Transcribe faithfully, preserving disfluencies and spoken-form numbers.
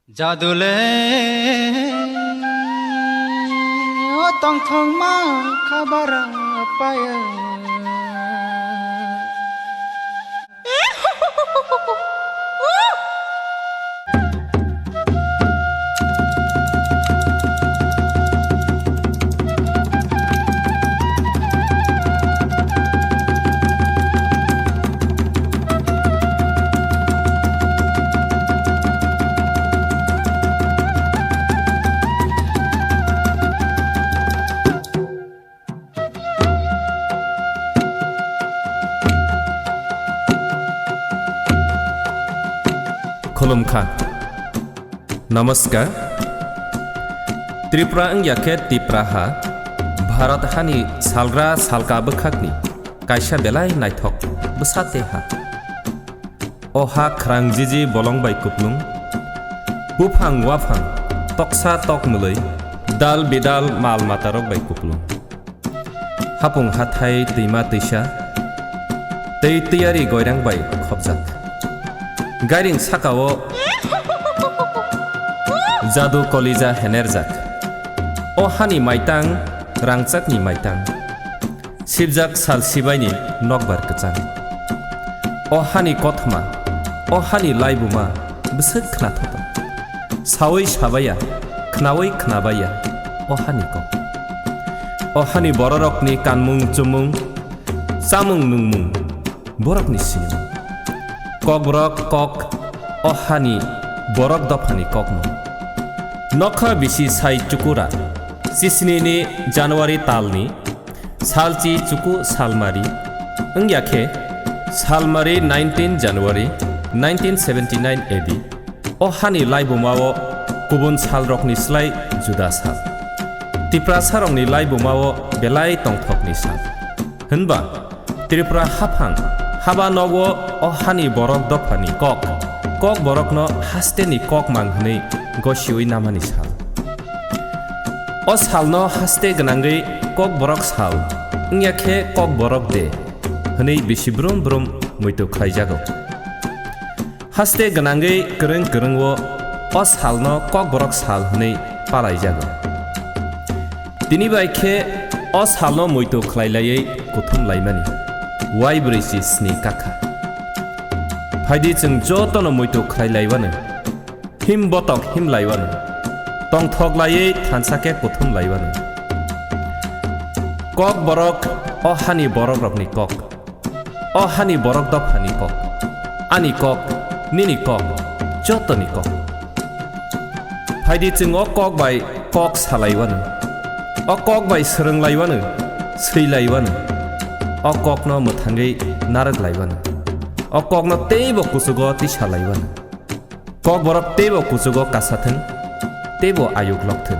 Jadule o tongthokma khabar paya. Khulumkha. Namaskar. Tripura wngya khe Tipraha, Bharat hani salgra salka bwkhakni kaisa belai naithok bwsa tei ha. O ha khwrang jiji bolong bai kuplung, buphang waphang, toksa tokmwlwi, dal bidal mal matarok bai kuplung. Hapung hathai twima twisa, tei twiyari goirang bai khopjak. Gairing sakao jadu kolija henerjak. O hani maitang rangchakni maitang. Sibjak sal sibaini nokbar kwchang. O hani kothoma, o hani laibuma bwswk khna thoto. Sawi sabaiya, khnawi khnabaiya, o hani kok. O hani bororokni kanmung chumung, chamung nungmung, borokni sinimung. Kokborok kok, o hani borok dophani kokmung. Nokha bisi sai chukura, chisnini January talni, Salchi chuku salmari wngya khe, salmari nineteen January nineteen seventy nine A D. O hani laibumao kubun salrokni slai juda sal. Tiprasarokni laibumao belai tongthokni sal. Hwnba Tripura haphang haba nogo o hani borok dophani kok, kok borokno hasteni kok mang hwnwi gosiwi namani sal. O salno haste gwnangwi Kokborok sal, wngya khe Kokborok de hwnwi bisi brum brum muitu khlaijago. Haste gwnangwi kwrwng kwrwngo o salno Kokborok sal hwnwi palaijago. Tini bai khe o salno muitu khlai laiwi kuthum laimani, waibrwi si sni kakha. Phaidi chwng jotono muitu khlai laiwano. Him botok him laiwano, tongthok laiwi thansa khe kuthum laiwano. Kokborok, o hani borokrokni kok, o hani borok dophani kok, ani kok, nini kok, jotoni kok. Phaidi chwng o kok bai kok salaiwano, o kok bai swrwng laiwano, swi laiwano, o kokno mwthangwi narwk laiwano, o kokno teibo kuchugo tisa laiwano. Kokborok teibo kuchugo kasa thung, teibo ayuk lok thung.